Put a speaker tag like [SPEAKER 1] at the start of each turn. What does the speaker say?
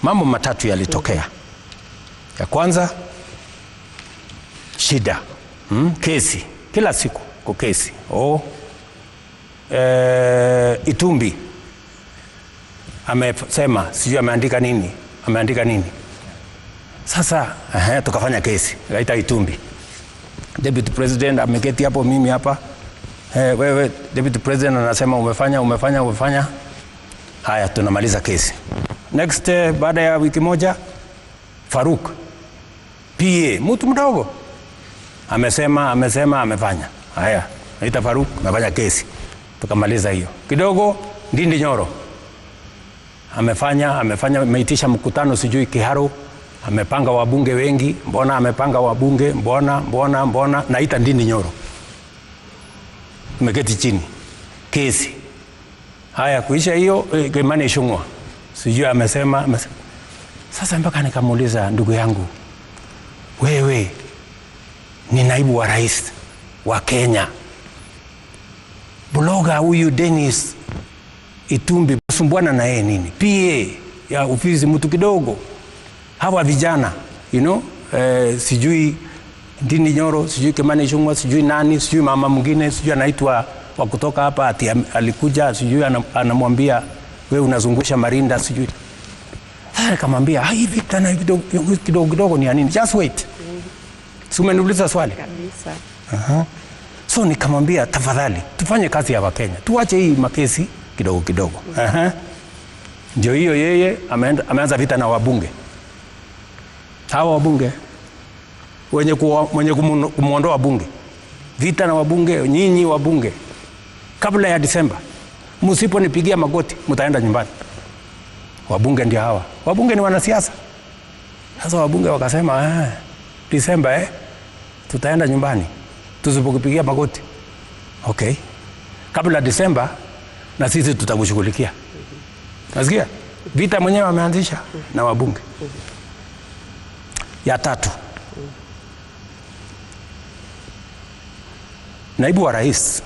[SPEAKER 1] Mambo matatu yalitokea. Ya kwanza, shida, kesi kila siku kwa kesi. Itumbi amesema sijui ameandika nini, ameandika nini. Sasa tukafanya kesi, kaita Itumbi. Deputy President ameketi hapo, mimi hapa. Wewe Deputy President anasema umefanya, umefanya, umefanya. Haya, tunamaliza kesi. Next, baada ya wiki moja, Faruk PA, mtu mdogo, amesema, amesema, amefanya. Haya, naita Faruk, amefanya kesi. Tukamaliza hiyo. Kidogo Ndindi Nyoro amefanya, amefanya, ameitisha mkutano sijui Kiharu, amepanga wabunge wengi, mbona amepanga wabunge, mbona, mbona, mbona, naita Ndindi Nyoro. Tumeketi chini. Kesi. Haya, kuisha hiyo, Kimani Ichung'wah sijui amesema, amesema. Sasa mpaka nikamuuliza, ndugu yangu, wewe ni naibu wa rais wa Kenya. Blogger huyu Dennis Itumbi sumbuana na yeye nini? PA ya ofisi mtu kidogo. Hawa vijana, you know, sijui Ndindi Nyoro, sijui Kimani Ichung'wah, sijui nani, sijui mama mwingine, sijui anaitwa wa kutoka hapa ati alikuja, sijui anamwambia wewe unazungusha marinda sijui. Sasa nikamwambia, hivi tena kidogo kidogo kidogo ni ya nini? Just wait. Si umeniuliza swali?
[SPEAKER 2] Kabisa.
[SPEAKER 1] So nikamwambia tafadhali tufanye kazi ya Wakenya. Tuache hii makesi kidogo kidogo. Ndio hiyo yeye ameanza vita na wabunge. Hawa wabunge wenye mwenye kumuondoa bunge. Vita na wabunge, nyinyi wabunge. Kabla ya Disemba msiponipigia magoti mtaenda nyumbani. Wabunge ndio hawa. Wabunge ni wanasiasa. Sasa wabunge wakasema, Disemba tutaenda nyumbani tusipokupigia magoti. Okay. Kabla Disemba na sisi tutakushughulikia. Nasikia? Vita mwenyewe ameanzisha na wabunge. Ya tatu, naibu wa rais